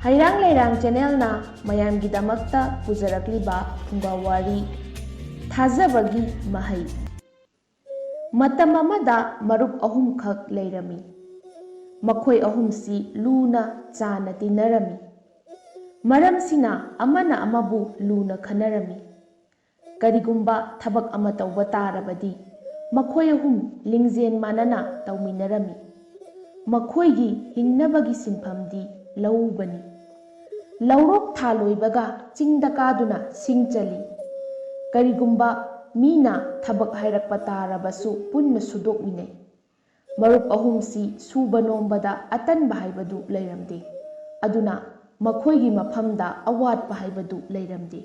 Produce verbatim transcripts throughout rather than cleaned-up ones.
ꯍꯩꯔꯥꯡ ꯂꯩꯔꯥꯡ ꯆꯦꯅꯦꯜꯅ ꯃꯌꯥꯝꯒꯤꯗꯃꯛꯇ ꯄꯨꯖꯔꯛꯂꯤꯕ ꯐꯨꯡꯒꯥ ꯋꯥꯔꯤ, ꯊꯥꯖꯕꯒꯤ ꯃꯍꯩ꯫ ꯃꯇꯝ ꯑꯃꯗ ꯃꯔꯨꯞ ꯑꯍꯨꯝꯈꯛ ꯂꯩꯔꯝꯃꯤ꯫ ꯃꯈꯣꯏ ꯑꯍꯨꯝꯁꯤ ꯂꯨꯅ ꯆꯥꯟꯅ ꯇꯤꯟꯅꯔꯝꯃꯤ꯫ ꯃꯔꯝꯁꯤꯅ ꯑꯃꯅ ꯑꯃꯕꯨ ꯂꯨꯅ ꯈꯟꯅꯔꯝꯃꯤ꯫ ꯀꯔꯤꯒꯨꯝꯕ ꯊꯕꯛ ꯑꯃ ꯇꯧꯕ ꯇꯥꯔꯕꯗꯤ ꯃꯈꯣꯏ ꯑꯍꯨꯝ ꯂꯤꯡꯖꯦꯜ ꯃꯥꯟꯅꯅ ꯇꯧꯃꯤꯟꯅꯔꯝꯃꯤ꯫ ꯃꯈꯣꯏꯒꯤ ꯍꯤꯡꯅꯕꯒꯤ ꯁꯤꯟꯐꯝꯗꯤ ꯂꯧꯎꯕꯅꯤ꯫ ꯂꯧꯔꯣꯛ ꯊꯥ ꯂꯣꯏꯕꯒ ꯆꯤꯡꯗ ꯀꯥꯗꯨꯅ ꯁꯤꯡ ꯆꯜꯂꯤ꯫ ꯀꯔꯤꯒꯨꯝꯕ ꯃꯤꯅ ꯊꯕꯛ ꯍꯥꯏꯔꯛꯄ ꯇꯥꯔꯕꯁꯨ ꯄꯨꯟꯅ ꯁꯨꯗꯣꯛꯃꯤꯟꯅꯩ꯫ ꯃꯔꯨꯞ ꯑꯍꯨꯝꯁꯤ ꯁꯨꯕ ꯅꯣꯝꯕꯗ ꯑꯇꯟꯕ ꯍꯥꯏꯕꯗꯨ ꯂꯩꯔꯝꯗꯦ꯫ ꯑꯗꯨꯅ ꯃꯈꯣꯏꯒꯤ ꯃꯐꯝꯗ ꯑꯋꯥꯠꯄ ꯍꯥꯏꯕꯗꯨ ꯂꯩꯔꯝꯗꯦ꯫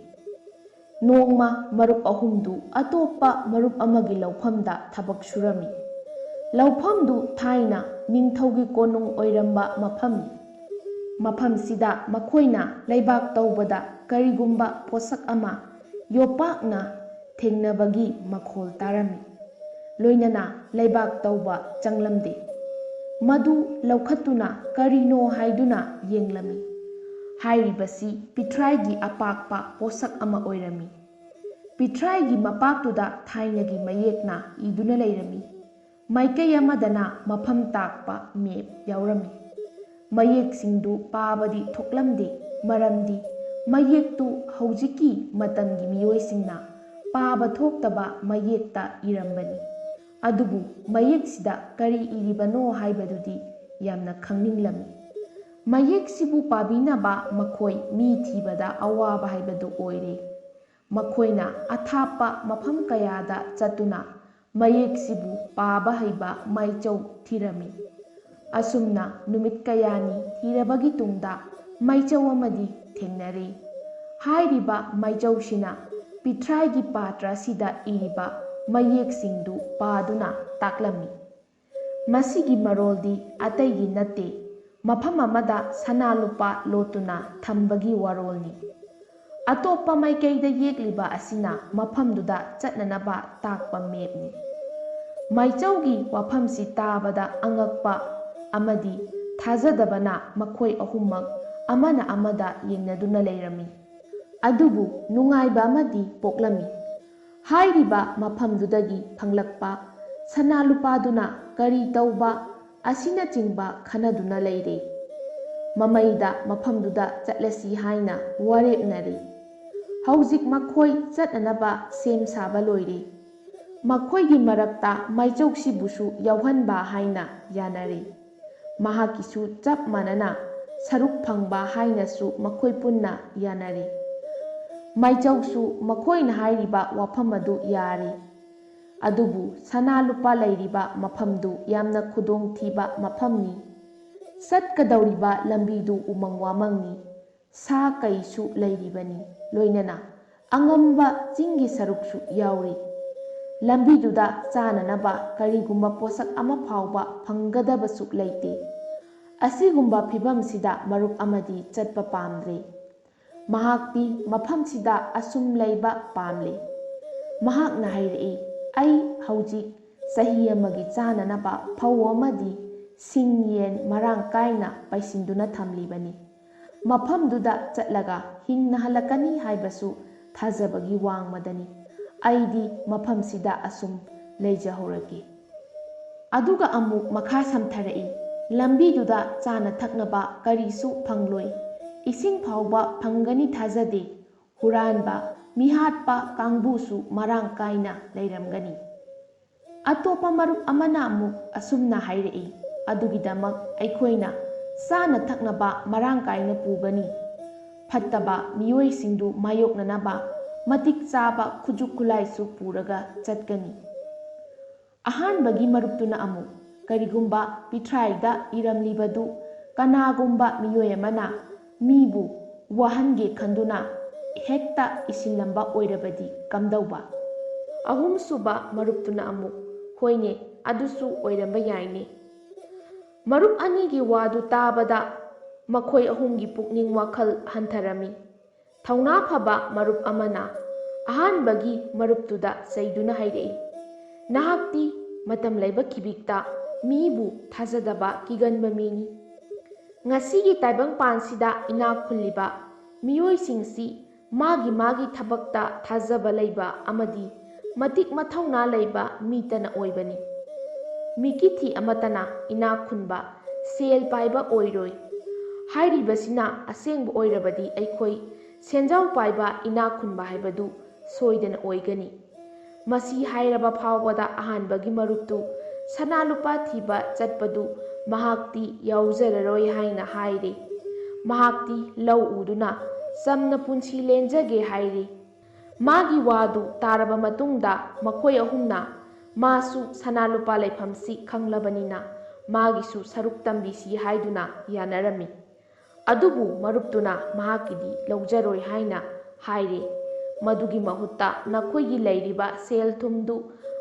ꯅꯣꯡꯃ ꯃꯔꯨꯞ ꯑꯍꯨꯝꯗꯨ ꯑꯇꯣꯞꯄ ꯃꯔꯨꯞ ꯑꯃꯒꯤ ꯂꯧꯐꯝꯗ ꯊꯕꯛ ꯁꯨꯔꯝꯃꯤ꯫ ꯂꯧꯐꯝꯗꯨ ꯊꯥꯏꯅ ꯅꯤꯡꯊꯧꯒꯤ ꯀꯣꯅꯨꯡ ꯑꯣꯏꯔꯝꯕ ꯃꯐꯝꯅꯤ꯫ ꯃꯐꯝꯁꯤꯗ ꯃꯈꯣꯏꯅ ꯂꯩꯕꯥꯛ ꯇꯧꯕꯗ ꯀꯔꯤꯒꯨꯝꯕ ꯄꯣꯠꯁꯛ ꯑꯃ ꯌꯣꯄꯥꯛꯅ ꯊꯦꯡꯅꯕꯒꯤ ꯃꯈꯣꯜ ꯇꯥꯔꯝꯃꯤ꯫ ꯂꯣꯏꯅꯅ ꯂꯩꯕꯥꯛ ꯇꯧꯕ ꯆꯪꯂꯝꯗꯦ꯫ ꯃꯗꯨ ꯂꯧꯈꯠꯇꯨꯅ ꯀꯔꯤꯅꯣ ꯍꯥꯏꯗꯨꯅ ꯌꯦꯡꯂꯝꯃꯤ꯫ ꯍꯥꯏꯔꯤꯕꯁꯤ ꯄꯤꯊ꯭ꯔꯥꯏꯒꯤ ꯑꯄꯥꯛꯄ ꯄꯣꯠꯁꯛ ꯑꯃ ꯑꯣꯏꯔꯝꯃꯤ꯫ ꯄꯤꯊ꯭ꯔꯥꯏꯒꯤ ꯃꯄꯥꯛꯇꯨꯗ ꯊꯥꯏꯅꯒꯤ ꯃꯌꯦꯛꯅ ꯏꯗꯨꯅ ꯂꯩꯔꯝꯃꯤ꯫ ꯃꯥꯏꯀꯩ ꯑꯃꯗꯅ ꯃꯐꯝ ꯇꯥꯛꯄ ꯃꯦꯞ ꯌꯥꯎꯔꯝꯃꯤ꯫ ꯃꯌꯦꯛꯁꯤꯡꯗꯨ ꯄꯥꯕꯗꯤ ꯊꯣꯛꯂꯝꯗꯦ, ꯃꯔꯝꯗꯤ ꯃꯌꯦꯛꯇꯨ ꯍꯧꯖꯤꯛꯀꯤ ꯃꯇꯝꯒꯤ ꯃꯤꯑꯣꯏꯁꯤꯡꯅ ꯄꯥꯕ ꯊꯣꯛꯇꯕ ꯃꯌꯦꯛꯇ ꯏꯔꯝꯕꯅꯤ꯫ ꯑꯗꯨꯕꯨ ꯃꯌꯦꯛꯁꯤꯗ ꯀꯔꯤ ꯏꯔꯤꯕꯅꯣ ꯍꯥꯏꯕꯗꯨꯗꯤ ꯌꯥꯝꯅ ꯈꯪꯅꯤꯡꯂꯝꯃꯤ꯫ ꯃꯌꯦꯛꯁꯤꯕꯨ ꯄꯥꯕꯤꯅꯕ ꯃꯈꯣꯏ ꯃꯤ ꯊꯤꯕꯗ ꯑꯋꯥꯕ ꯍꯥꯏꯕꯗꯨ ꯑꯣꯏꯔꯦ꯫ ꯃꯈꯣꯏꯅ ꯑꯊꯥꯞꯄ ꯃꯐꯝ ꯀꯌꯥꯗ ꯆꯠꯇꯨꯅ ꯃꯌꯦꯛꯁꯤꯕꯨ ꯄꯥꯕ ꯍꯩꯕ ꯃꯥꯏꯆꯧ ꯊꯤꯔꯝꯃꯤ꯫ ꯑꯁꯨꯝꯅ ꯅꯨꯃꯤꯠ ꯀꯌꯥꯅꯤ ꯊꯤꯔꯕꯒꯤ ꯇꯨꯡꯗ ꯃꯥꯏꯆꯧ ꯑꯃꯗꯤ ꯊꯦꯡꯅꯔꯦ꯫ ꯍꯥꯏꯔꯤꯕ ꯃꯥꯏꯆꯧꯁꯤꯅ ꯄꯤꯊ꯭ꯔꯥꯏꯒꯤ ꯄꯥꯇ꯭ꯔ ꯑꯁꯤꯗ ꯏꯔꯤꯕ ꯃꯌꯦꯛꯁꯤꯡꯗꯨ ꯄꯥꯗꯨꯅ ꯇꯥꯛꯂꯝꯃꯤ꯫ ꯃꯁꯤꯒꯤ ꯃꯔꯣꯜꯗꯤ ꯑꯇꯩꯒꯤ ꯅꯠꯇꯦ, ꯃꯐꯝ ꯑꯃꯗ ꯁꯅꯥ ꯂꯨꯄꯥ ꯂꯣꯠꯇꯨꯅ ꯊꯝꯕꯒꯤ ꯋꯥꯔꯣꯜꯅꯤ꯫ ꯑꯇꯣꯞꯄ ꯃꯥꯏꯀꯩꯗ ꯌꯦꯛꯂꯤꯕ ꯑꯁꯤꯅ ꯃꯐꯝꯗꯨꯗ ꯆꯠꯅꯅꯕ ꯇꯥꯛꯄ ꯃꯦꯞꯅꯤ꯫ ꯃꯥꯏꯆꯧꯒꯤ ꯋꯥꯐꯝꯁꯤ ꯇꯥꯕꯗ ꯑꯉꯛꯄ ꯑꯃꯗꯤ ꯊꯥꯖꯗꯕꯅ ꯃꯈꯣꯏ ꯑꯍꯨꯝꯃꯛ ꯑꯃꯅ ꯑꯃꯗ ꯌꯦꯡꯅꯗꯨꯅ ꯂꯩꯔꯝꯃꯤ꯫ ꯑꯗꯨꯕꯨ ꯅꯨꯡꯉꯥꯏꯕ ꯑꯃꯗꯤ ꯄꯣꯛꯂꯝꯃꯤ꯫ ꯍꯥꯏꯔꯤꯕ ꯃꯐꯝꯗꯨꯗꯒꯤ ꯐꯪꯂꯛꯄ ꯁꯅꯥ ꯂꯨꯄꯥꯗꯨꯅ ꯀꯔꯤ ꯇꯧꯕ ꯑꯁꯤꯅꯆꯤꯡꯕ ꯈꯟꯅꯗꯨꯅ ꯂꯩꯔꯦ꯫ ꯃꯃꯩꯗ ꯃꯐꯝꯗꯨꯗ ꯆꯠꯂꯁꯤ ꯍꯥꯏꯅ ꯋꯥꯔꯦꯞꯅꯔꯦ꯫ ꯍꯧꯖꯤꯛ ꯃꯈꯣꯏ ꯆꯠꯅꯅꯕ ꯁꯦꯝ ꯁꯥꯕ ꯂꯣꯏꯔꯦ꯫ ꯃꯈꯣꯏꯒꯤ ꯃꯔꯛꯇ ꯃꯥꯏꯆꯧꯁꯤꯕꯨꯁꯨ ꯌꯥꯎꯍꯟꯕ ꯍꯥꯏꯅ ꯌꯥꯅꯔꯦ꯫ ꯃꯍꯥꯛꯀꯤꯁꯨ ꯆꯞ ꯃꯥꯟꯅꯅ ꯁꯔꯨꯛ ꯐꯪꯕ ꯍꯥꯏꯅꯁꯨ ꯃꯈꯣꯏ ꯄꯨꯟꯅ ꯌꯥꯅꯔꯦ꯫ ꯃꯥꯏꯆꯧꯁꯨ ꯃꯈꯣꯏꯅ ꯍꯥꯏꯔꯤꯕ ꯋꯥꯐꯝ ꯑꯗꯨ ꯌꯥꯔꯦ꯫ ꯑꯗꯨꯕꯨ ꯁꯅꯥ ꯂꯨꯄꯥ ꯂꯩꯔꯤꯕ ꯃꯐꯝꯗꯨ ꯌꯥꯝꯅ ꯈꯨꯗꯣꯡꯊꯤꯕ ꯃꯐꯝꯅꯤ꯫ ꯆꯠꯀꯗꯧꯔꯤꯕ ꯂꯝꯕꯤꯗꯨ ꯎꯃꯪ ꯋꯥꯃꯪꯅꯤ꯫ ꯁꯥ ꯀꯩꯁꯨ ꯂꯩꯔꯤꯕꯅꯤ, ꯂꯣꯏꯅꯅ ꯑꯉꯝꯕ ꯆꯤꯡꯒꯤ ꯁꯔꯨꯛꯁꯨ ꯌꯥꯎꯔꯤ꯫ ꯂꯝꯕꯤꯗꯨꯗ ꯆꯥꯅꯅꯕ ꯀꯔꯤꯒꯨꯝꯕ ꯄꯣꯠꯁꯛ ꯑꯃ ꯐꯥꯎꯕ ꯐꯪꯒꯗꯕꯁꯨ ꯂꯩꯇꯦ꯫ ꯑꯁꯤꯒꯨꯝꯕ ꯐꯤꯚꯝꯁꯤꯗ ꯃꯔꯨꯞ ꯑꯃꯗꯤ ꯆꯠꯄ ꯄꯥꯝꯗ꯭ꯔꯦ꯫ ꯃꯍꯥꯛꯇꯤ ꯃꯐꯝꯁꯤꯗ ꯑꯁꯨꯝ ꯂꯩꯕ ꯄꯥꯝꯂꯦ꯫ ꯃꯍꯥꯛꯅ ꯍꯥꯏꯔꯛꯏ, "ꯑꯩ ꯍꯧꯖꯤꯛ ꯆꯍꯤ ꯑꯃꯒꯤ ꯆꯥꯅꯅꯕ ꯐꯧ ꯑꯃꯗꯤ ꯁꯤꯡ ꯌꯦꯟ ꯃꯔꯥꯡ ꯀꯥꯏꯅ ꯄꯩꯁꯤꯟꯗꯨꯅ ꯊꯝꯂꯤꯕꯅꯤ꯫ ꯃꯐꯝꯗꯨꯗ ꯆꯠꯂꯒ ꯍꯤꯡꯅ ꯍꯜꯂꯛꯀꯅꯤ ꯍꯥꯏꯕꯁꯨ ꯊꯥꯖꯕꯒꯤ ꯋꯥꯡꯃꯗꯅꯤ꯫ ꯑꯩꯗꯤ ꯃꯐꯝꯁꯤꯗ ꯑꯁꯨꯝ ꯂꯩꯖꯍꯧꯔꯒꯦ꯫" ꯑꯗꯨꯒ ꯑꯃꯨꯛ ꯃꯈꯥ ꯁꯝꯊꯔꯛꯏ, "ꯂꯝꯕꯤꯗꯨꯗ ꯆꯥꯅ ꯊꯛꯅꯕ ꯀꯔꯤꯁꯨ ꯐꯪꯂꯣꯏ꯫ ꯏꯁꯤꯡ ꯐꯥꯎꯕ ꯐꯪꯒꯅꯤ ꯊꯥꯖꯗꯦ꯫ ꯍꯨꯔꯥꯟꯕ, ꯃꯤꯍꯥꯠꯄ ꯀꯥꯡꯕꯨꯁꯨ ꯃꯔꯥꯡ ꯀꯥꯏꯅ ꯂꯩꯔꯝꯒꯅꯤ꯫" ꯑꯇꯣꯞꯄ ꯃꯔꯨꯞ ꯑꯃꯅ ꯑꯃꯨꯛ ꯑꯁꯨꯝꯅ ꯍꯥꯏꯔꯛꯏ, "ꯑꯗꯨꯒꯤꯗꯃꯛ ꯑꯩꯈꯣꯏꯅ ꯆꯥꯅ ꯊꯛꯅꯕ ꯃꯔꯥꯡ ꯀꯥꯏꯅ ꯄꯨꯒꯅꯤ꯫ ꯐꯠꯇꯕ ꯃꯤꯑꯣꯏꯁꯤꯡꯗꯨ ꯃꯥꯌꯣꯛꯅꯅꯕ ꯃꯇꯤꯛ ꯆꯥꯕ ꯈꯨꯠꯁꯨ ꯈꯨꯠꯂꯥꯏꯁꯨ ꯄꯨꯔꯒ ꯆꯠꯀꯅꯤ꯫" ꯑꯍꯥꯟꯕꯒꯤ ꯃꯔꯨꯞꯇꯨꯅ ꯑꯃꯨꯛ, "ꯀꯔꯤꯒꯨꯝꯕ ꯄꯤꯊ꯭ꯔꯥꯏꯗ ꯏꯔꯝꯂꯤꯕꯗꯨ ꯀꯅꯥꯒꯨꯝꯕ ꯃꯤꯑꯣꯏ ꯑꯃꯅ ꯃꯤꯕꯨ ꯋꯥꯍꯟꯒꯦ ꯈꯟꯗꯨꯅ ꯍꯦꯛꯇ ꯏꯁꯤꯜꯂꯝꯕ ꯑꯣꯏꯔꯕꯗꯤ ꯀꯝꯗꯧꯕ?" ꯑꯍꯨꯝꯁꯨꯕ ꯃꯔꯨꯞꯇꯨꯅ ꯑꯃꯨꯛ, "ꯍꯣꯏꯅꯦ, ꯑꯗꯨꯁꯨ ꯑꯣꯏꯔꯝꯕ ꯌꯥꯏꯅꯦ꯫" ꯃꯔꯨꯞ ꯑꯅꯤꯒꯤ ꯋꯥꯗꯨ ꯇꯥꯕꯗ ꯃꯈꯣꯏ ꯑꯍꯨꯝꯒꯤ ꯄꯨꯛꯅꯤꯡ ꯋꯥꯈꯜ ꯍꯟꯊꯔꯝꯃꯤ꯫ ꯊꯧꯅꯥ ꯐꯕ ꯃꯔꯨꯞ ꯑꯃꯅ ꯑꯍꯥꯟꯕꯒꯤ ꯃꯔꯨꯞꯇꯨꯗ ꯆꯩꯗꯨꯅ ꯍꯥꯏꯔꯛꯏ, "ꯅꯍꯥꯛꯇꯤ ꯃꯇꯝ ꯂꯩꯕ ꯈꯤꯕꯤꯛꯇ ꯃꯤꯕꯨ ꯊꯥꯖꯗꯕ ꯀꯤꯒꯟꯕ ꯃꯤꯅꯤ꯫ ꯉꯁꯤꯒꯤ ꯇꯥꯏꯕꯪꯄꯥꯟꯁꯤꯗ ꯏꯅꯥꯛ ꯈꯨꯜꯂꯤꯕ ꯃꯤꯑꯣꯏꯁꯤꯡꯁꯤ ꯃꯥꯒꯤ ꯃꯥꯒꯤ ꯊꯕꯛꯇ ꯊꯥꯖꯕ ꯂꯩꯕ ꯑꯃꯗꯤ ꯃꯇꯤꯛ ꯃꯊꯧꯅꯥ ꯂꯩꯕ ꯃꯤꯇꯅ ꯑꯣꯏꯕꯅꯤ꯫ ꯃꯤꯀꯤꯊꯤ ꯑꯃꯠꯇꯅ ꯏꯅꯥꯛ ꯈꯨꯟꯕ, ꯁꯦꯜ ꯄꯥꯏꯕ ꯑꯣꯏꯔꯣꯏ꯫ ꯍꯥꯏꯔꯤꯕꯁꯤꯅ ꯑꯁꯦꯡꯕ ꯑꯣꯏꯔꯕꯗꯤ ꯑꯩꯈꯣꯏ ꯁꯦꯟꯖꯥꯎ ꯄꯥꯏꯕ ꯏꯅꯥꯛ ꯈꯨꯟꯕ ꯍꯥꯏꯕꯗꯨ ꯁꯣꯏꯗꯅ ꯑꯣꯏꯒꯅꯤ꯫ ꯃꯁꯤ ꯍꯥꯏꯔꯕ ꯐꯥꯎꯕꯗ ꯑꯍꯥꯟꯕꯒꯤ ꯃꯔꯨꯞꯇꯨ ꯁꯅꯥ ꯂꯨꯄꯥ ꯊꯤꯕ ꯆꯠꯄꯗꯨ ꯃꯍꯥꯛꯇꯤ ꯌꯥꯎꯖꯔꯔꯣꯏ ꯍꯥꯏꯅ ꯍꯥꯏꯔꯦ꯫ ꯃꯍꯥꯛꯇꯤ ꯂꯧ ꯎꯗꯨꯅ ꯆꯝꯅ ꯄꯨꯟꯁꯤ ꯂꯦꯟꯖꯒꯦ ꯍꯥꯏꯔꯦ꯫ ꯃꯥꯒꯤ ꯋꯥꯗꯨ ꯇꯥꯔꯕ ꯃꯇꯨꯡꯗ ꯃꯈꯣꯏ ꯑꯍꯨꯝꯅ ꯃꯥꯁꯨ ꯁꯅꯥ ꯂꯨꯄꯥ ꯂꯩꯐꯝꯁꯤ ꯈꯪꯂꯕꯅꯤꯅ ꯃꯥꯒꯤꯁꯨ ꯁꯔꯨꯛ ꯇꯝꯕꯤꯁꯤ ꯍꯥꯏꯗꯨꯅ ꯌꯥꯅꯔꯝꯃꯤ꯫ ꯑꯗꯨꯕꯨ ꯃꯔꯨꯞꯇꯨꯅ ꯃꯍꯥꯛꯀꯤꯗꯤ ꯂꯧꯖꯔꯣꯏ ꯍꯥꯏꯅ ꯍꯥꯏꯔꯦ꯫ ꯃꯗꯨꯒꯤ ꯃꯍꯨꯠꯇ ꯅꯈꯣꯏꯒꯤ ꯂꯩꯔꯤꯕ ꯁꯦꯜ ꯊꯨꯝꯗꯨ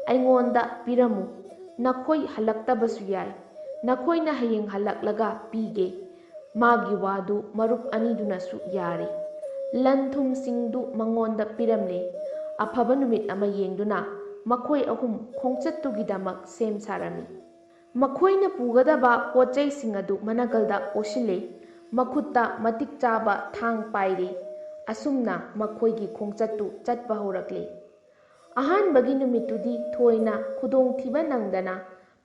ꯑꯩꯉꯣꯟꯗ ꯄꯤꯔꯝꯃꯨ꯫ ꯅꯈꯣꯏ ꯍꯜꯂꯛꯇꯕꯁꯨ ꯌꯥꯏ꯫ ꯅꯈꯣꯏꯅ ꯍꯌꯦꯡ ꯍꯜꯂꯛꯂꯒ ꯄꯤꯒꯦ꯫ ꯃꯥꯒꯤ ꯋꯥꯗꯨ ꯃꯔꯨꯞ ꯑꯅꯤꯗꯨꯅꯁꯨ ꯌꯥꯔꯦ꯫ ꯂꯟ ꯊꯨꯝꯁꯤꯡꯗꯨ ꯃꯉꯣꯟꯗ ꯄꯤꯔꯝꯂꯦ꯫ ꯑꯐꯕ ꯅꯨꯃꯤꯠ ꯑꯃ ꯌꯦꯡꯗꯨꯅ ꯃꯈꯣꯏ ꯑꯍꯨꯝ ꯈꯣꯡꯆꯠꯇꯨꯒꯤꯗꯃꯛ ꯁꯦꯝ ꯁꯥꯔꯝꯃꯤ꯫ ꯃꯈꯣꯏꯅ ꯄꯨꯒꯗꯕ ꯄꯣꯠ ꯆꯩꯁꯤꯡ ꯑꯗꯨ ꯃꯅꯒꯜꯗ ꯑꯣꯁꯤꯜꯂꯦ꯫ ꯃꯈꯨꯠꯇ ꯃꯇꯤꯛ ꯆꯥꯕ ꯊꯥꯡ ꯄꯥꯏꯔꯦ꯫ ꯑꯁꯨꯝꯅ ꯃꯈꯣꯏꯒꯤ ꯈꯣꯡꯆꯠꯇꯨ ꯆꯠꯄ ꯍꯧꯔꯛꯂꯦ꯫ ꯑꯍꯥꯟꯕꯒꯤ ꯅꯨꯃꯤꯠꯇꯨꯗꯤ ꯊꯣꯏꯅ ꯈꯨꯗꯣꯡꯊꯤꯕ ꯅꯪꯗꯅ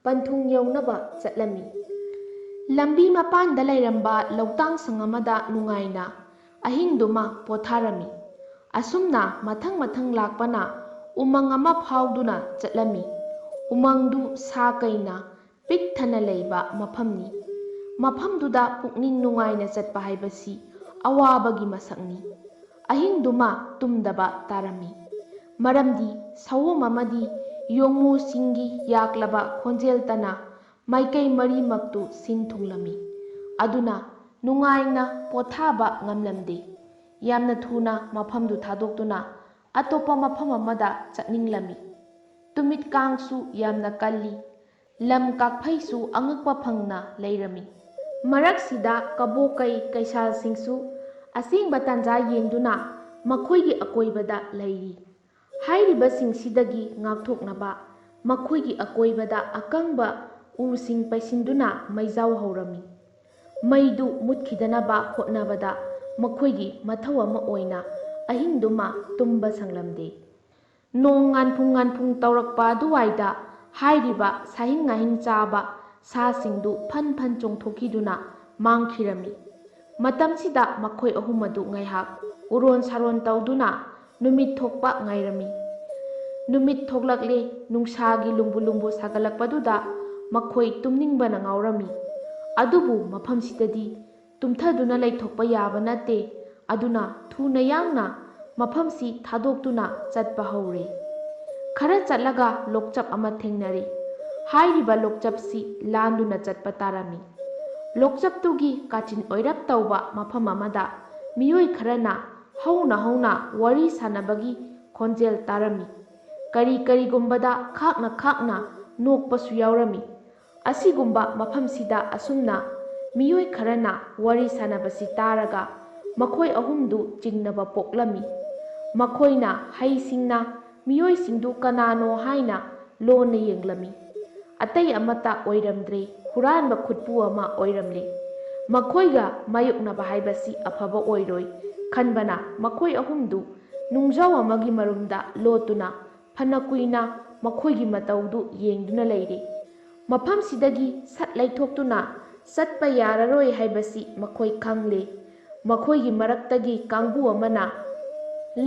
ꯄꯟꯊꯨꯡ ꯌꯧꯅꯕ ꯆꯠꯂꯝꯃꯤ꯫ ꯂꯝꯕꯤ ꯃꯄꯥꯟꯗ ꯂꯩꯔꯝꯕ ꯂꯧꯇꯥꯡ ꯁꯪ ꯑꯃꯗ ꯅꯨꯡꯉꯥꯏꯅ ꯑꯍꯤꯡꯗꯨꯃ ꯄꯣꯊꯥꯔꯝꯃꯤ꯫ ꯑꯁꯨꯝꯅ ꯃꯊꯪ ꯃꯊꯪ ꯂꯥꯛꯄꯅ ꯎꯃꯪ ꯑꯃ ꯐꯥꯎꯗꯨꯅ ꯆꯠꯂꯝꯃꯤ꯫ ꯎꯃꯪꯗꯨ ꯁꯥ ꯀꯩꯅ ꯄꯤꯛ ꯊꯟꯅ ꯂꯩꯕ ꯃꯐꯝꯅꯤ꯫ ꯃꯐꯝꯗꯨꯗ ꯄꯨꯛꯅꯤꯡ ꯅꯨꯡꯉꯥꯏꯅ ꯆꯠꯄ ꯍꯥꯏꯕꯁꯤ ꯑꯋꯥꯕꯒꯤ ꯃꯁꯛꯅꯤ꯫ ꯑꯍꯤꯡꯗꯨꯃ ꯇꯨꯝꯗꯕ ꯇꯥꯔꯝꯃꯤ꯫ ꯃꯔꯝꯗꯤ ꯁꯑꯣꯝ ꯑꯃꯗꯤ ꯌꯣꯡꯃꯨꯁꯤꯡꯒꯤ ꯌꯥꯛꯂꯕ ꯈꯣꯟꯖꯦꯜꯇꯅ ꯃꯥꯏꯀꯩ ꯃꯔꯤꯃꯛꯇꯨ ꯁꯤꯟ ꯊꯨꯡꯂꯝꯃꯤ꯫ ꯑꯗꯨꯅ ꯅꯨꯡꯉꯥꯏꯅ ꯄꯣꯊꯥꯕ ꯉꯝꯂꯝꯗꯦ꯫ ꯌꯥꯝꯅ ꯊꯨꯅ ꯃꯐꯝꯗꯨ ꯊꯥꯗꯣꯛꯇꯨꯅ ꯑꯇꯣꯞꯄ ꯃꯐꯝ ꯑꯃꯗ ꯆꯠꯅꯤꯡꯂꯝꯃꯤ꯫ ꯇꯨꯃꯤꯠ ꯀꯥꯡꯁꯨ ꯌꯥꯝꯅ ꯀꯜꯂꯤ꯫ ꯂꯝ ꯀꯥꯛꯐꯩꯁꯨ ꯑꯉꯛꯄ ꯐꯪꯅ ꯂꯩꯔꯝꯃꯤ꯫ ꯃꯔꯛꯁꯤꯗ ꯀꯕꯣꯀꯩ ꯀꯩꯁꯥꯜꯁꯤꯡꯁꯨ ꯑꯁꯦꯡꯕ ꯇꯥꯟꯖꯥ ꯌꯦꯡꯗꯨꯅ ꯃꯈꯣꯏꯒꯤ ꯑꯀꯣꯏꯕꯗ ꯂꯩꯔꯤ꯫ ꯍꯥꯏꯔꯤꯕꯁꯤꯡꯁꯤꯗꯒꯤ ꯉꯥꯛꯊꯣꯛꯅꯕ ꯃꯈꯣꯏꯒꯤ ꯑꯀꯣꯏꯕꯗ ꯑꯀꯪꯕ ꯎꯁꯤꯡ ꯄꯩꯁꯤꯟꯗꯨꯅ ꯃꯩꯖꯥꯎ ꯍꯧꯔꯝꯃꯤ꯫ ꯃꯩꯗꯨ ꯃꯨꯠꯈꯤꯗꯅꯕ ꯍꯣꯠꯅꯕꯗ ꯃꯈꯣꯏꯒꯤ ꯃꯊꯧ ꯑꯃ ꯑꯣꯏꯅ ꯑꯍꯤꯡꯗꯨꯃ ꯇꯨꯝꯕ ꯁꯪꯂꯝꯗꯦ꯫ ꯅꯣꯡ ꯉꯥꯟꯐꯨꯡ ꯉꯥꯟꯐꯨꯡ ꯇꯧꯔꯛꯄ ꯑꯗꯨꯋꯥꯏꯗ ꯍꯥꯏꯔꯤꯕ ꯁꯥꯍꯤꯡ ꯉꯥꯍꯤꯡ ꯆꯥꯕ ꯁꯥꯁꯤꯡꯗꯨ ꯐꯟ ꯐꯟ ꯆꯣꯡꯊꯣꯛꯈꯤꯗꯨꯅ ꯃꯥꯡꯈꯤꯔꯝꯃꯤ꯫ ꯃꯇꯝꯁꯤꯗ ꯃꯈꯣꯏ ꯑꯍꯨꯝ ꯑꯗꯨ ꯉꯥꯏꯍꯥꯛ ꯎꯔꯣꯟ ꯁꯥꯔꯣꯟ ꯇꯧꯗꯨꯅ ꯅꯨꯃꯤꯠ ꯊꯣꯛꯄ ꯉꯥꯏꯔꯝꯃꯤ꯫ ꯅꯨꯃꯤꯠ ꯊꯣꯛꯂꯛꯂꯦ, ꯅꯨꯡꯁꯥꯒꯤ ꯂꯨꯝꯕꯨ ꯂꯨꯝꯕꯨ ꯁꯥꯒꯠꯂꯛꯄꯗꯨꯗ ꯃꯈꯣꯏ ꯇꯨꯝꯅꯤꯡꯕꯅ ꯉꯥꯎꯔꯝꯃꯤ꯫ ꯑꯗꯨꯕꯨ ꯃꯐꯝꯁꯤꯗꯗꯤ ꯇꯨꯝꯊꯗꯨꯅ ꯂꯩꯊꯣꯛꯄ ꯌꯥꯕ ꯅꯠꯇꯦ꯫ ꯑꯗꯨꯅ ꯊꯨꯅ ꯌꯥꯡꯅ ꯃꯐꯝꯁꯤ ꯊꯥꯗꯣꯛꯇꯨꯅ ꯆꯠꯄ ꯍꯧꯔꯦ꯫ ꯈꯔ ꯆꯠꯂꯒ ꯂꯣꯛꯆꯞ ꯑꯃ ꯊꯦꯡꯅꯔꯦ꯫ ꯍꯥꯏꯔꯤꯕ ꯂꯣꯛꯆꯞꯁꯤ ꯂꯥꯟꯗꯨꯅ ꯆꯠꯄ ꯇꯥꯔꯝꯃꯤ꯫ ꯂꯣꯛꯆꯞꯇꯨꯒꯤ ꯀꯥꯆꯤꯟ ꯑꯣꯏꯔꯞ ꯇꯧꯕ ꯃꯐꯝ ꯑꯃꯗ ꯃꯤꯑꯣꯏ ꯈꯔꯅ ꯍꯧꯅ ꯍꯧꯅ ꯋꯥꯔꯤ ꯁꯥꯟꯅꯕꯒꯤ ꯈꯣꯟꯖꯦꯜ ꯇꯥꯔꯝꯃꯤ꯫ ꯀꯔꯤ ꯀꯔꯤꯒꯨꯝꯕꯗ ꯈꯥꯛꯅ ꯈꯥꯛꯅ ꯅꯣꯛꯄꯁꯨ ꯌꯥꯎꯔꯝꯃꯤ꯫ ꯑꯁꯤꯒꯨꯝꯕ ꯃꯐꯝꯁꯤꯗ ꯑꯁꯨꯝꯅ ꯃꯤꯑꯣꯏ ꯈꯔꯅ ꯋꯥꯔꯤ ꯁꯥꯟꯅꯕꯁꯤ ꯇꯥꯔꯒ ꯃꯈꯣꯏ ꯑꯍꯨꯝꯗꯨ ꯆꯤꯡꯅꯕ ꯄꯣꯛꯂꯝꯃꯤ꯫ ꯃꯈꯣꯏꯅ ꯍꯩꯁꯤꯡꯅ ꯃꯤꯑꯣꯏꯁꯤꯡꯗꯨ ꯀꯅꯥꯅꯣ ꯍꯥꯏꯅ ꯂꯣꯟꯅ ꯌꯦꯡꯂꯝꯃꯤ꯫ ꯑꯇꯩ ꯑꯃꯠꯇ ꯑꯣꯏꯔꯝꯗ꯭ꯔꯦ, ꯍꯨꯔꯥꯟꯕ ꯈꯨꯠꯄꯨ ꯑꯃ ꯑꯣꯏꯔꯝꯂꯦ꯫ ꯃꯈꯣꯏꯒ ꯃꯥꯌꯣꯛꯅꯕ ꯍꯥꯏꯕꯁꯤ ꯑꯐꯕ ꯑꯣꯏꯔꯣꯏ ꯈꯟꯕꯅ ꯃꯈꯣꯏ ꯑꯍꯨꯝꯗꯨ ꯅꯨꯡꯖꯥꯎ ꯑꯃꯒꯤ ꯃꯔꯨꯝꯗ ꯂꯣꯠꯇꯨꯅ ꯐꯅ ꯀꯨꯏꯅ ꯃꯈꯣꯏꯒꯤ ꯃꯇꯧꯗꯨ ꯌꯦꯡꯗꯨꯅ ꯂꯩꯔꯤ꯫ ꯃꯐꯝꯁꯤꯗꯒꯤ ꯁꯠ ꯂꯩꯊꯣꯛꯇꯨꯅ ꯆꯠꯄ ꯌꯥꯔꯔꯣꯏ ꯍꯥꯏꯕꯁꯤ ꯃꯈꯣꯏ ꯈꯪꯂꯦ꯫ ꯃꯈꯣꯏꯒꯤ ꯃꯔꯛꯇꯒꯤ ꯀꯥꯡꯕꯨ ꯑꯃꯅ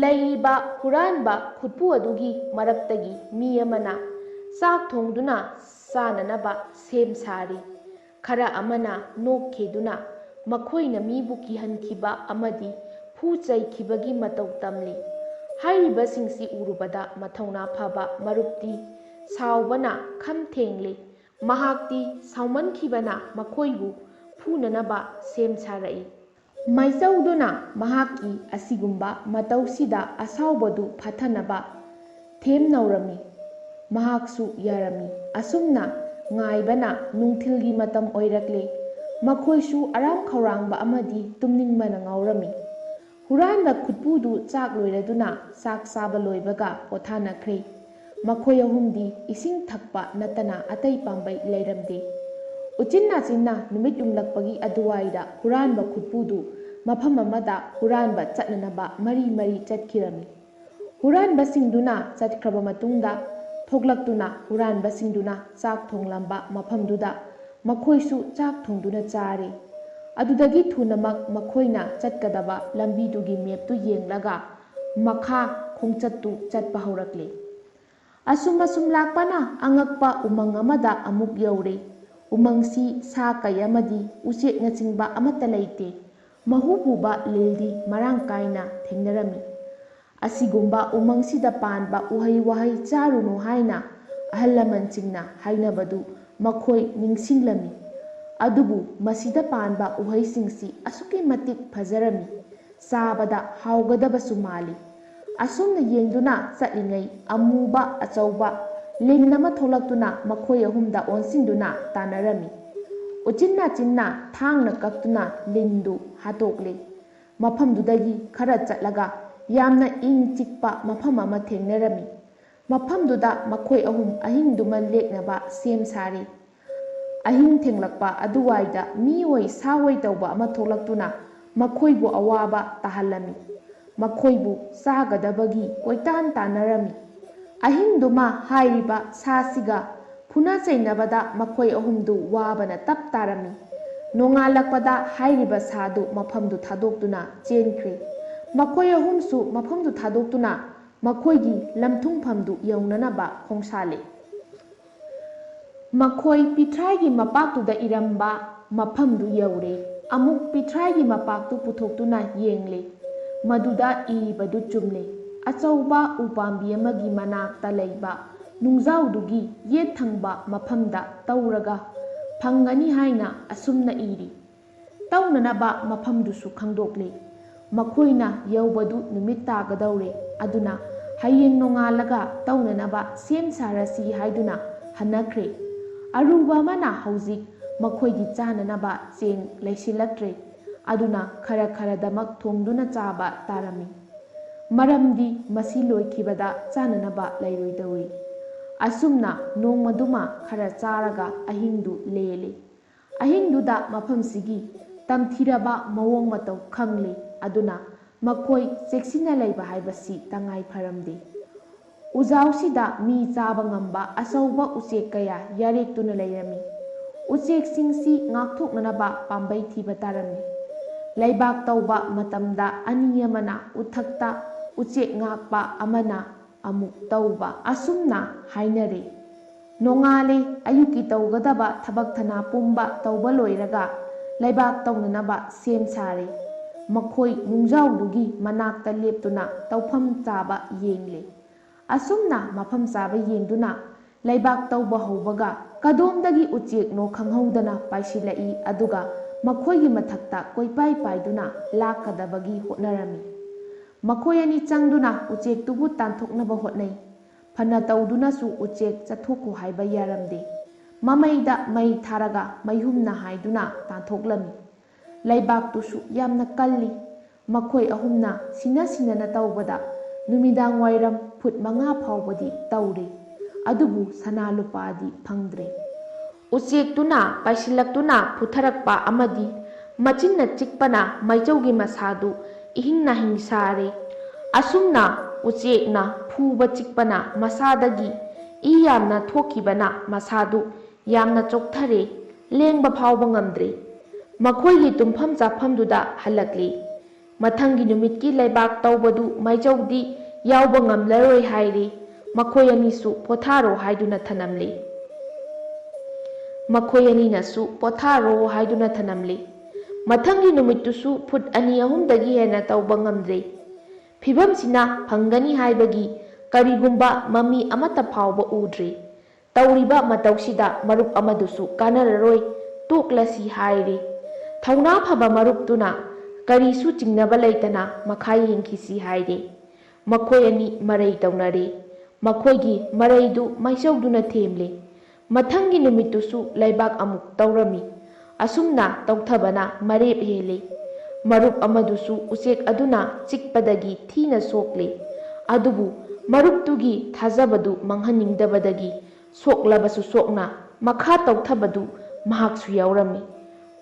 ꯂꯩꯔꯤꯕ ꯍꯨꯔꯥꯟꯕ ꯈꯨꯠꯄꯨ ꯑꯗꯨꯒꯤ ꯃꯔꯛꯇꯒꯤ ꯃꯤ ꯑꯃꯅ ꯆꯥꯛ ꯊꯣꯡꯗꯨꯅ ꯆꯥꯅꯅꯕ ꯁꯦꯝ ꯁꯥꯔꯤ꯫ ꯈꯔ ꯑꯃꯅ ꯅꯣꯛꯈꯤꯗꯨꯅ ꯃꯈꯣꯏꯅ ꯃꯤꯕꯨ ꯀꯤꯍꯟꯈꯤꯕ ꯑꯃꯗꯤ ꯐꯨ ꯆꯩꯈꯤꯕꯒꯤ ꯃꯇꯧ ꯇꯝꯂꯤ꯫ ꯍꯥꯏꯔꯤꯕꯁꯤꯡꯁꯤ ꯎꯔꯨꯕꯗ ꯃꯊꯧꯅꯥ ꯐꯕ ꯃꯔꯨꯞꯇꯤ ꯁꯥꯎꯕꯅ ꯈꯝ ꯊꯦꯡꯂꯤ꯫ ꯃꯍꯥꯛꯇꯤ ꯁꯥꯎꯃꯟꯈꯤꯕꯅ ꯃꯈꯣꯏꯕꯨ ꯐꯨꯅꯅꯕ ꯁꯦꯝ ꯁꯥꯔꯛꯏ꯫ ꯃꯥꯏꯆꯧꯗꯨꯅ ꯃꯍꯥꯛꯀꯤ ꯑꯁꯤꯒꯨꯝꯕ ꯃꯇꯧꯁꯤꯗ ꯑꯁꯥꯎꯕꯗꯨ ꯐꯥꯊꯅꯕ ꯊꯦꯝꯅꯧꯔꯝꯃꯤ꯫ ꯃꯍꯥꯛꯁꯨ ꯌꯥꯔꯝꯃꯤ꯫ ꯑꯁꯨꯝꯅ ꯉꯥꯏꯕꯅ ꯅꯨꯡꯊꯤꯜꯒꯤ ꯃꯇꯝ ꯑꯣꯏꯔꯛꯂꯦ꯫ ꯃꯈꯣꯏꯁꯨ ꯑꯔꯥꯝ ꯈꯧꯔꯥꯡꯕ ꯑꯃꯗꯤ ꯇꯨꯝꯅꯤꯡꯕꯅ ꯉꯥꯎꯔꯝꯃꯤ꯫ ꯍꯨꯔꯥꯟꯕ ꯈꯨꯠꯄꯨꯗꯨ ꯆꯥꯛ ꯂꯣꯏꯔꯗꯨꯅ ꯆꯥꯛ ꯆꯥꯕ ꯂꯣꯏꯕꯒ ꯄꯣꯊꯥꯅꯈ꯭ꯔꯦ꯫ ꯃꯈꯣꯏ ꯑꯍꯨꯝꯗꯤ ꯏꯁꯤꯡ ꯊꯛꯄ ꯅꯠꯇꯅ ꯑꯇꯩ ꯄꯥꯝꯕꯩ ꯂꯩꯔꯝꯗꯦ꯫ ꯎꯆꯤꯟ ꯅꯥꯆꯤꯟꯅ ꯅꯨꯃꯤꯠ ꯌꯨꯡꯂꯛꯄꯒꯤ ꯑꯗꯨꯋꯥꯏꯗ ꯍꯨꯔꯥꯟꯕ ꯈꯨꯠꯄꯨꯗꯨ ꯃꯐꯝ ꯑꯃꯗ ꯍꯨꯔꯥꯟꯕ ꯆꯠꯅꯅꯕ ꯃꯔꯤ ꯃꯔꯤ ꯆꯠꯈꯤꯔꯝꯃꯤ꯫ ꯍꯨꯔꯥꯟꯕꯁꯤꯡꯗꯨꯅ ꯆꯠꯈ꯭ꯔꯕ ꯃꯇꯨꯡꯗ ꯊꯣꯛꯂꯛꯇꯨꯅ ꯍꯨꯔꯥꯟꯕꯁꯤꯡꯗꯨꯅ ꯆꯥꯛ ꯊꯣꯡꯂꯝꯕ ꯃꯐꯝꯗꯨꯗ ꯃꯈꯣꯏꯁꯨ ꯆꯥꯛ ꯊꯣꯡꯗꯨꯅ ꯆꯥꯔꯦ꯫ ꯑꯗꯨꯗꯒꯤ ꯊꯨꯅꯃꯛ ꯃꯈꯣꯏꯅ ꯆꯠꯀꯗꯕ ꯂꯝꯕꯤꯗꯨꯒꯤ ꯃꯦꯞꯇꯨ ꯌꯦꯡꯂꯒ ꯃꯈꯥ ꯈꯣꯡꯆꯠꯇꯨ ꯆꯠꯄ ꯍꯧꯔꯛꯂꯦ꯫ ꯑꯁꯨꯝ ꯑꯁꯨꯝ ꯂꯥꯛꯄꯅ ꯑꯉꯛꯄ ꯎꯃꯪ ꯑꯃꯗ ꯑꯃꯨꯛ ꯌꯧꯔꯦ꯫ ꯎꯃꯪꯁꯤ ꯁꯥ ꯀꯩ ꯑꯃꯗꯤ ꯎꯆꯦꯛꯅꯆꯤꯡꯕ ꯑꯃꯠꯇ ꯂꯩꯇꯦ꯫ ꯃꯍꯨ ꯄꯨꯕ ꯂꯤꯜꯗꯤ ꯃꯔꯥꯡ ꯀꯥꯏꯅ ꯊꯦꯡꯅꯔꯝꯃꯤ꯫ ꯑꯁꯤꯒꯨꯝꯕ ꯎꯃꯪꯁꯤꯗ ꯄꯥꯟꯕ ꯎꯍꯩ ꯋꯥꯍꯩ ꯆꯥꯔꯨꯅꯨ ꯍꯥꯏꯅ ꯑꯍꯜ ꯂꯃꯟꯁꯤꯡꯅ ꯍꯥꯏꯅꯕꯗꯨ ꯃꯈꯣꯏ ꯅꯤꯡꯁꯤꯡꯂꯝꯃꯤ꯫ ꯑꯗꯨꯕꯨ ꯃꯁꯤꯗ ꯄꯥꯟꯕ ꯎꯍꯩꯁꯤꯡꯁꯤ ꯑꯁꯨꯛꯀꯤ ꯃꯇꯤꯛ ꯐꯖꯔꯝꯃꯤ꯫ ꯆꯥꯕꯗ ꯍꯥꯎꯒꯗꯕꯁꯨ ꯃꯥꯜꯂꯤ꯫ ꯑꯁꯨꯝꯅ ꯌꯦꯡꯗꯨꯅ ꯆꯠꯂꯤꯉꯩ ꯑꯃꯨꯕ ꯑꯆꯧꯕ ꯂꯤꯟ ꯑꯃ ꯊꯣꯛꯂꯛꯇꯨꯅ ꯃꯈꯣꯏ ꯑꯍꯨꯝꯗ ꯑꯣꯟꯁꯤꯟꯗꯨꯅ ꯇꯥꯟꯅꯔꯝꯃꯤ꯫ ꯎꯆꯤꯟ ꯅꯥꯆꯤꯟꯅ ꯊꯥꯡꯅ ꯀꯛꯇꯨꯅ ꯂꯤꯟꯗꯨ ꯍꯥꯠꯇꯣꯛꯂꯦ꯫ ꯃꯐꯝꯗꯨꯗꯒꯤ ꯈꯔ ꯆꯠꯂꯒ ꯌꯥꯝꯅ ꯏꯪ ꯆꯤꯛꯄ ꯃꯐꯝ ꯑꯃ ꯊꯦꯡꯅꯔꯝꯃꯤ꯫ ꯃꯐꯝꯗꯨꯗ ꯃꯈꯣꯏ ꯑꯍꯨꯝ ꯑꯍꯤꯡꯗꯨꯃ ꯂꯦꯛꯅꯕ ꯁꯦꯝ ꯁꯥꯔꯤ꯫ ꯑꯍꯤꯡ ꯊꯦꯡꯂꯛꯄ ꯑꯗꯨꯋꯥꯏꯗ ꯃꯤꯑꯣꯏ ꯁꯥꯑꯣꯏ ꯇꯧꯕ ꯑꯃ ꯊꯣꯛꯂꯛꯇꯨꯅ ꯃꯈꯣꯏꯕꯨ ꯑꯋꯥꯕ ꯇꯥꯍꯜꯂꯝꯃꯤ꯫ ꯃꯈꯣꯏꯕꯨ ꯆꯥꯒꯗꯕꯒꯤ ꯀꯣꯏꯇꯥꯟ ꯇꯥꯟꯅꯔꯝꯃꯤ꯫ ꯑꯍꯤꯡꯗꯨꯃ ꯍꯥꯏꯔꯤꯕ ꯁꯥꯁꯤꯒ ꯐꯨꯅ ꯆꯩꯅꯕꯗ ꯃꯈꯣꯏ ꯑꯍꯨꯝꯗꯨ ꯋꯥꯕꯅ ꯇꯞ ꯇꯥꯔꯝꯃꯤ꯫ ꯅꯣꯡꯉꯥꯜꯂꯛꯄꯗ ꯍꯥꯏꯔꯤꯕ ꯁꯥꯗꯨ ꯃꯐꯝꯗꯨ ꯊꯥꯗꯣꯛꯇꯨꯅ ꯆꯦꯟꯈ꯭ꯔꯦ꯫ ꯃꯈꯣꯏ ꯑꯍꯨꯝꯁꯨ ꯃꯐꯝꯗꯨ ꯊꯥꯗꯣꯛꯇꯨꯅ ꯃꯈꯣꯏꯒꯤ ꯂꯝꯊꯨꯡꯐꯝꯗꯨ ꯌꯧꯅꯅꯕ ꯈꯣꯡꯁꯥꯜꯂꯦ꯫ ꯃꯈꯣꯏ ꯄꯤꯊ꯭ꯔꯥꯏꯒꯤ ꯃꯄꯥꯛꯇꯨꯗ ꯏꯔꯝꯕ ꯃꯐꯝꯗꯨ ꯌꯧꯔꯦ꯫ ꯑꯃꯨꯛ ꯄꯤꯊ꯭ꯔꯥꯏꯒꯤ ꯃꯄꯥꯛꯇꯨ ꯄꯨꯊꯣꯛꯇꯨꯅ ꯌꯦꯡꯂꯦ꯫ ꯃꯗꯨꯗ ꯏꯔꯤꯕꯗꯨ ꯆꯨꯝꯂꯦ꯫ ꯑꯆꯧꯕ ꯎꯄꯥꯝꯕꯤ ꯑꯃꯒꯤ ꯃꯅꯥꯛꯇ ꯂꯩꯕ ꯅꯨꯡꯖꯥꯎꯗꯨꯒꯤ ꯌꯦꯠ ꯊꯪꯕ ꯃꯐꯝꯗ ꯇꯧꯔꯒ ꯐꯪꯒꯅꯤ ꯍꯥꯏꯅ ꯑꯁꯨꯝꯅ ꯏꯔꯤ꯫ ꯇꯧꯅꯅꯕ ꯃꯐꯝꯗꯨꯁꯨ ꯈꯪꯗꯣꯛꯂꯦ꯫ ꯃꯈꯣꯏꯅ ꯌꯧꯕꯗꯨ ꯅꯨꯃꯤꯠ ꯇꯥꯒꯗꯧꯔꯦ, ꯑꯗꯨꯅ ꯍꯌꯦꯡ ꯅꯣꯡꯉꯥꯜꯂꯒ ꯇꯧꯅꯅꯕ ꯁꯦꯝ ꯁꯥꯔꯁꯤ ꯍꯥꯏꯗꯨꯅ ꯍꯟꯅꯈ꯭ꯔꯦ꯫ ꯑꯔꯨꯕ ꯑꯃꯅ ꯍꯧꯖꯤꯛ ꯃꯈꯣꯏꯒꯤ ꯆꯥꯅꯅꯕ ꯆꯦꯡ ꯂꯩꯁꯤꯜꯂꯛꯇ꯭ꯔꯦ, ꯑꯗꯨꯅ ꯈꯔ ꯈꯔꯗꯃꯛ ꯊꯣꯡꯗꯨꯅ ꯆꯥꯕ ꯇꯥꯔꯝꯃꯤ꯫ ꯃꯔꯝꯗꯤ ꯃꯁꯤ ꯂꯣꯏꯈꯤꯕꯗ ꯆꯥꯅꯅꯕ ꯂꯩꯔꯣꯏꯗꯧꯔꯤ꯫ ꯑꯁꯨꯝꯅ ꯅꯣꯡꯃꯗꯨꯃ ꯈꯔ ꯆꯥꯔꯒ ꯑꯍꯤꯡꯗꯨ ꯂꯦꯜꯂꯤ꯫ ꯑꯍꯤꯡꯗꯨꯗ ꯃꯐꯝꯁꯤꯒꯤ ꯇꯝꯊꯤꯔꯕ ꯃꯑꯣꯡ ꯃꯇꯧ ꯈꯪꯂꯦ꯫ ꯑꯗꯨꯅ ꯃꯈꯣꯏ ꯆꯦꯛꯁꯤꯟꯅ ꯂꯩꯕ ꯍꯥꯏꯕꯁꯤ ꯇꯉꯥꯏ ꯐꯔꯝꯗꯦ꯫ ꯎꯖꯥꯎꯁꯤꯗ ꯃꯤ ꯆꯥꯕ ꯉꯝꯕ ꯑꯆꯧꯕ ꯎꯆꯦꯛ ꯀꯌꯥ ꯌꯥꯔꯦꯛꯇꯨꯅ ꯂꯩꯔꯝꯃꯤ꯫ ꯎꯆꯦꯛꯁꯤꯡꯁꯤ ꯉꯥꯛꯊꯣꯛꯅꯅꯕ ꯄꯥꯝꯕꯩ ꯊꯤꯕ ꯇꯥꯔꯝꯃꯤ꯫ ꯂꯩꯕꯥꯛ ꯇꯧꯕ ꯃꯇꯝꯗ ꯑꯅꯤ ꯑꯃꯅ ꯎꯊꯛꯇ ꯎꯆꯦꯛ ꯉꯥꯛꯄ, ꯑꯃꯅ ꯑꯃꯨꯛ ꯇꯧꯕ, ꯑꯁꯨꯝꯅ ꯍꯥꯏꯅꯔꯦ꯫ ꯅꯣꯡꯉꯥꯜꯂꯦ꯫ ꯑꯌꯨꯛꯀꯤ ꯇꯧꯒꯗꯕ ꯊꯕꯛ ꯊꯅꯥ ꯄꯨꯝꯕ ꯇꯧꯕ ꯂꯣꯏꯔꯒ ꯂꯩꯕꯥꯛ ꯇꯧꯅꯅꯕ ꯁꯦꯝ ꯁꯥꯔꯦ꯫ ꯃꯈꯣꯏ ꯅꯨꯡꯖꯥꯎꯗꯨꯒꯤ ꯃꯅꯥꯛꯇ ꯂꯦꯞꯇꯨꯅ ꯇꯧꯐꯝ ꯆꯥꯕ ꯌꯦꯡꯂꯦ꯫ ꯑꯁꯨꯝꯅ ꯃꯐꯝ ꯆꯥꯕ ꯌꯦꯡꯗꯨꯅ ꯂꯩꯕꯥꯛ ꯇꯧꯕ ꯍꯧꯕꯒ ꯀꯗꯣꯝꯗꯒꯤ ꯎꯆꯦꯛꯅꯣ ꯈꯪꯍꯧꯗꯅ ꯄꯥꯏꯁꯤꯜꯂꯛꯏ꯫ ꯑꯗꯨꯒ ꯃꯈꯣꯏꯒꯤ ꯃꯊꯛꯇ ꯀꯣꯏꯄꯥꯏ ꯄꯥꯏꯗꯨꯅ ꯂꯥꯛꯀꯗꯕꯒꯤ ꯍꯣꯠꯅꯔꯝꯃꯤ꯫ ꯃꯈꯣꯏ ꯑꯅꯤ ꯆꯪꯗꯨꯅ ꯎꯆꯦꯛꯇꯨꯕꯨ ꯇꯥꯟꯊꯣꯛꯅꯕ ꯍꯣꯠꯅꯩ꯫ ꯐꯅ ꯇꯧꯗꯨꯅꯁꯨ ꯎꯆꯦꯛ ꯆꯠꯊꯣꯛꯈꯣ ꯍꯥꯏꯕ ꯌꯥꯔꯝꯗꯦ꯫ ꯃꯃꯩꯗ ꯃꯩ ꯊꯥꯔꯒ ꯃꯩꯍꯨꯝꯅ ꯍꯥꯏꯗꯨꯅ ꯇꯥꯟꯊꯣꯛꯂꯝꯃꯤ꯫ ꯂꯩꯕꯥꯛꯇꯨꯁꯨ ꯌꯥꯝꯅ ꯀꯜꯂꯤ꯫ ꯃꯈꯣꯏ ꯑꯍꯨꯝꯅ ꯁꯤꯟꯅ ꯁꯤꯟꯅꯅ ꯇꯧꯕꯗ ꯅꯨꯃꯤꯗꯥꯡ ꯋꯥꯏꯔꯝ ꯐꯨꯠ ꯃꯉꯥ ꯐꯥꯎꯕꯗꯤ ꯇꯧꯔꯦ꯫ ꯑꯗꯨꯕꯨ ꯁꯅꯥ ꯂꯨꯄꯥꯗꯤ ꯐꯪꯗ꯭ꯔꯦ꯫ ꯎꯆꯦꯛꯇꯨꯅ ꯄꯥꯏꯁꯤꯜꯂꯛꯇꯨꯅ ꯐꯨꯊꯔꯛꯄ ꯑꯃꯗꯤ ꯃꯆꯤꯟꯅ ꯆꯤꯛꯄꯅ ꯃꯩꯆꯧꯒꯤ ꯃꯁꯥꯗꯨ ꯏꯍꯤꯡ ꯅꯥꯍꯤꯡ ꯁꯥꯔꯦ꯫ ꯑꯁꯨꯝꯅ ꯎꯆꯦꯛꯅ ꯐꯨꯕ ꯆꯤꯛꯄꯅ ꯃꯁꯥꯗꯒꯤ ꯏ ꯌꯥꯝꯅ ꯊꯣꯛꯈꯤꯕꯅ ꯃꯁꯥꯗꯨ ꯌꯥꯝꯅ ꯆꯣꯛꯊꯔꯦ꯫ ꯂꯦꯡꯕ ꯐꯥꯎꯕ ꯉꯝꯗ꯭ꯔꯦ꯫ ꯃꯈꯣꯏꯒꯤ ꯇꯨꯝꯐꯝ ꯆꯥꯐꯝꯗꯨꯗ ꯍꯜꯂꯛꯂꯦ꯫ ꯃꯊꯪꯒꯤ ꯅꯨꯃꯤꯠꯀꯤ ꯂꯩꯕꯥꯛ ꯇꯧꯕꯗꯨ ꯃꯩꯆꯧꯗꯤ ꯌꯥꯎꯕ ꯉꯝꯂꯔꯣꯏ ꯍꯥꯏꯔꯦ꯫ ꯃꯈꯣꯏ ꯑꯅꯤꯁꯨ ꯄꯣꯊꯥꯔꯣ ꯍꯥꯏꯗꯨꯅ ꯊꯅꯝꯂꯦ꯫ ꯃꯈꯣꯏ ꯑꯅꯤꯅꯁꯨ ꯄꯣꯊꯥꯔꯣ ꯍꯥꯏꯗꯨꯅ ꯊꯅꯝꯂꯦ꯫ ꯃꯊꯪꯒꯤ ꯅꯨꯃꯤꯠꯇꯨꯁꯨ ꯐꯨꯠ ꯑꯅꯤ ꯑꯍꯨꯝꯗꯒꯤ ꯍꯦꯟꯅ ꯇꯧꯕ ꯉꯝꯗ꯭ꯔꯦ꯫ ꯐꯤꯚꯝꯁꯤꯅ ꯐꯪꯒꯅꯤ ꯍꯥꯏꯕꯒꯤ ꯀꯔꯤꯒꯨꯝꯕ ꯃꯃꯤ ꯑꯃꯠꯇ ꯐꯥꯎꯕ ꯎꯗ꯭ꯔꯦ꯫ ꯇꯧꯔꯤꯕ ꯃꯇꯧꯁꯤꯗ ꯃꯔꯨꯞ ꯑꯃꯗꯨꯁꯨ ꯀꯥꯟꯅꯔꯔꯣꯏ, ꯇꯣꯛꯂꯁꯤ ꯍꯥꯏꯔꯦ꯫ ꯊꯧꯅꯥ ꯐꯕ ꯃꯔꯨꯞꯇꯨꯅ ꯀꯔꯤꯁꯨ ꯆꯤꯡꯅꯕ ꯂꯩꯇꯅ ꯃꯈꯥ ꯌꯦꯡꯈꯤꯁꯤ ꯍꯥꯏꯔꯦ꯫ ꯃꯈꯣꯏ ꯑꯅꯤ ꯃꯔꯩ ꯇꯧꯅꯔꯦ꯫ ꯃꯈꯣꯏꯒꯤ ꯃꯔꯩꯗꯨ ꯃꯩꯆꯧꯗꯨꯅ ꯊꯦꯝꯂꯦ꯫ ꯃꯊꯪꯒꯤ ꯅꯨꯃꯤꯠꯇꯨꯁꯨ ꯂꯩꯕꯥꯛ ꯑꯃꯨꯛ ꯇꯧꯔꯝꯃꯤ꯫ ꯑꯁꯨꯝꯅ ꯇꯧꯊꯕꯅ ꯃꯔꯦꯞ ꯍꯦꯜꯂꯦ꯫ ꯃꯔꯨꯞ ꯑꯃꯗꯨꯁꯨ ꯎꯆꯦꯛ ꯑꯗꯨꯅ ꯆꯤꯛꯄꯗꯒꯤ ꯊꯤꯅ ꯁꯣꯛꯂꯦ꯫ ꯑꯗꯨꯕꯨ ꯃꯔꯨꯞꯇꯨꯒꯤ ꯊꯥꯖꯕꯗꯨ ꯃꯥꯡꯍꯟꯅꯤꯡꯗꯕꯗꯒꯤ ꯁꯣꯛꯂꯕꯁꯨ ꯁꯣꯛꯅ ꯃꯈꯥ ꯇꯧꯊꯕꯗꯨ ꯃꯍꯥꯛꯁꯨ ꯌꯥꯎꯔꯝꯃꯤ꯫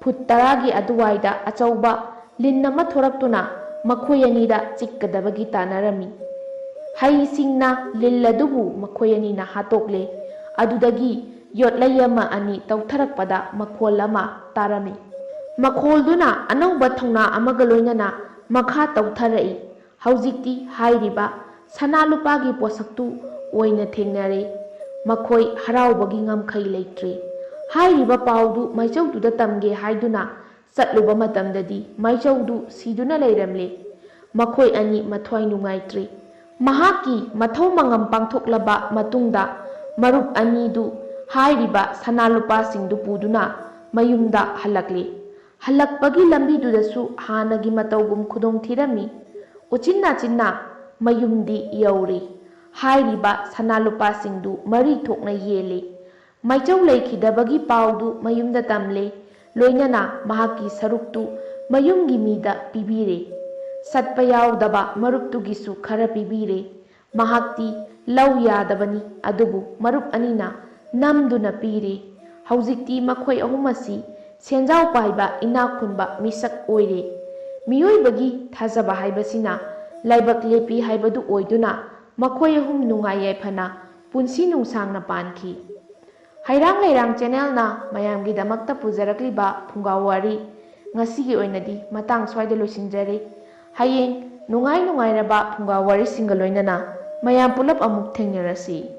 ꯐꯨꯠ ꯇꯔꯥꯒꯤ ꯑꯗꯨꯋꯥꯏꯗ ꯑꯆꯧꯕ ꯂꯤꯟ ꯑꯃ ꯊꯣꯔꯛꯇꯨꯅ ꯃꯈꯣꯏ ꯑꯅꯤꯗ ꯆꯤꯛꯀꯗꯕꯒꯤ ꯇꯥꯟꯅꯔꯝꯃꯤ꯫ ꯍꯩꯁꯤꯡꯅ ꯂꯤꯟ ꯑꯗꯨꯕꯨ ꯃꯈꯣꯏ ꯑꯅꯤꯅ ꯍꯥꯠꯇꯣꯛꯂꯦ꯫ ꯑꯗꯨꯗꯒꯤ ꯌꯣꯠꯂꯩ ꯑꯃ ꯑꯅꯤ ꯇꯧꯊꯔꯛꯄꯗ ꯃꯈꯣꯜ ꯑꯃ ꯇꯥꯔꯝꯃꯤ꯫ ꯃꯈꯣꯜꯗꯨꯅ ꯑꯅꯧꯕ ꯊꯧꯅꯥ ꯑꯃꯒ ꯂꯣꯏꯅꯅ ꯃꯈꯥ ꯇꯧꯊꯔꯛꯏ꯫ ꯍꯧꯖꯤꯛꯇꯤ ꯍꯥꯏꯔꯤꯕ ꯁꯅꯥ ꯂꯨꯄꯥꯒꯤ ꯄꯣꯠꯁꯛꯇꯨ ꯑꯣꯏꯅ ꯊꯦꯡꯅꯔꯦ꯫ ꯃꯈꯣꯏ ꯍꯔꯥꯎꯕꯒꯤ ꯉꯝꯈꯩ ꯂꯩꯇ꯭ꯔꯦ꯫ ꯍꯥꯏꯔꯤꯕ ꯄꯥꯎꯗꯨ ꯃꯥꯏꯆꯧꯗꯨꯗ ꯇꯝꯒꯦ ꯍꯥꯏꯗꯨꯅ ꯆꯠꯂꯨꯕ ꯃꯇꯝꯗꯗꯤ ꯃꯥꯏꯆꯧꯗꯨ ꯁꯤꯗꯨꯅ ꯂꯩꯔꯝꯂꯦ꯫ ꯃꯈꯣꯏ ꯑꯅꯤ ꯃꯊ꯭ꯋꯥꯏ ꯅꯨꯡꯉꯥꯏꯇ꯭ꯔꯦ꯫ ꯃꯍꯥꯛꯀꯤ ꯃꯊꯧ ꯃꯉꯝ ꯄꯥꯡꯊꯣꯛꯂꯕ ꯃꯇꯨꯡꯗ ꯃꯔꯨꯞ ꯑꯅꯤꯗꯨ ꯍꯥꯏꯔꯤꯕ ꯁꯅꯥ ꯂꯨꯄꯥꯁꯤꯡꯗꯨ ꯄꯨꯗꯨꯅ ꯃꯌꯨꯝꯗ ꯍꯜꯂꯛꯂꯦ꯫ ꯍꯜꯂꯛꯄꯒꯤ ꯂꯝꯕꯤꯗꯨꯗꯁꯨ ꯍꯥꯟꯅꯒꯤ ꯃꯇꯧꯒꯨꯝ ꯈꯨꯗꯣꯡ ꯊꯤꯔꯝꯃꯤ꯫ ꯎꯆꯤꯟ ꯅꯥꯆꯤꯟꯅ ꯃꯌꯨꯝꯗꯤ ꯌꯧꯔꯦ꯫ ꯍꯥꯏꯔꯤꯕ ꯁꯅꯥ ꯂꯨꯄꯥꯁꯤꯡꯗꯨ ꯃꯔꯤ ꯊꯣꯛꯅ ꯌꯦꯜꯂꯤ꯫ ꯃꯥꯏꯆꯧ ꯂꯩꯈꯤꯗꯕꯒꯤ ꯄꯥꯎꯗꯨ ꯃꯌꯨꯝꯗ ꯇꯝꯂꯦ꯫ ꯂꯣꯏꯅꯅ ꯃꯍꯥꯛꯀꯤ ꯁꯔꯨꯛꯇꯨ ꯃꯌꯨꯝꯒꯤ ꯃꯤꯗ ꯄꯤꯕꯤꯔꯦ꯫ ꯆꯠꯄ ꯌꯥꯎꯗꯕ ꯃꯔꯨꯞꯇꯨꯒꯤꯁꯨ ꯈꯔ ꯄꯤꯕꯤꯔꯦ꯫ ꯃꯍꯥꯛꯇꯤ ꯂꯧ ꯌꯥꯗꯕꯅꯤ, ꯑꯗꯨꯕꯨ ꯃꯔꯨꯞ ꯑꯅꯤꯅ ꯅꯝꯗꯨꯅ ꯄꯤꯔꯦ꯫ ꯍꯧꯖꯤꯛꯇꯤ ꯃꯈꯣꯏ ꯑꯍꯨꯝ ꯑꯁꯤ ꯁꯦꯟꯖꯥꯎ ꯄꯥꯏꯕ ꯏꯅꯥꯛ ꯈꯨꯟꯕ ꯃꯤꯁꯛ ꯑꯣꯏꯔꯦ꯫ ꯃꯤꯑꯣꯏꯕꯒꯤ ꯊꯥꯖꯕ ꯍꯥꯏꯕꯁꯤꯅ ꯂꯥꯏꯕꯛ ꯂꯦꯞꯄꯤ ꯍꯥꯏꯕꯗꯨ ꯑꯣꯏꯗꯨꯅ ꯃꯈꯣꯏ ꯑꯍꯨꯝ ꯅꯨꯡꯉꯥꯏ ꯌꯥꯏꯐꯅ ꯄꯨꯟꯁꯤ ꯅꯨꯡꯁꯥꯡꯅ ꯄꯥꯟꯈꯤ꯫ ꯍꯩꯔꯥꯡ ꯂꯩꯔꯥꯡ ꯆꯦꯅꯦꯜꯅ ꯃꯌꯥꯝꯒꯤꯗꯃꯛꯇ ꯄꯨꯖꯔꯛꯂꯤꯕ ꯐꯨꯡꯒꯥ ꯋꯥꯔꯤ ꯉꯁꯤꯒꯤ ꯑꯣꯏꯅꯗꯤ ꯃꯇꯥꯡ ꯁ꯭ꯋꯥꯏꯗ ꯂꯣꯏꯁꯤꯟꯖꯔꯦ꯫ ꯍꯌꯦꯡ ꯅꯨꯡꯉꯥꯏ ꯅꯨꯡꯉꯥꯏꯔꯕ ꯐꯨꯡꯒꯥ ꯋꯥꯔꯤꯁꯤꯡꯒ ꯂꯣꯏꯅꯅ ꯃꯌꯥꯝ ꯄꯨꯂꯞ ꯑꯃꯨꯛ ꯊꯦꯡꯅꯔꯁꯤ꯫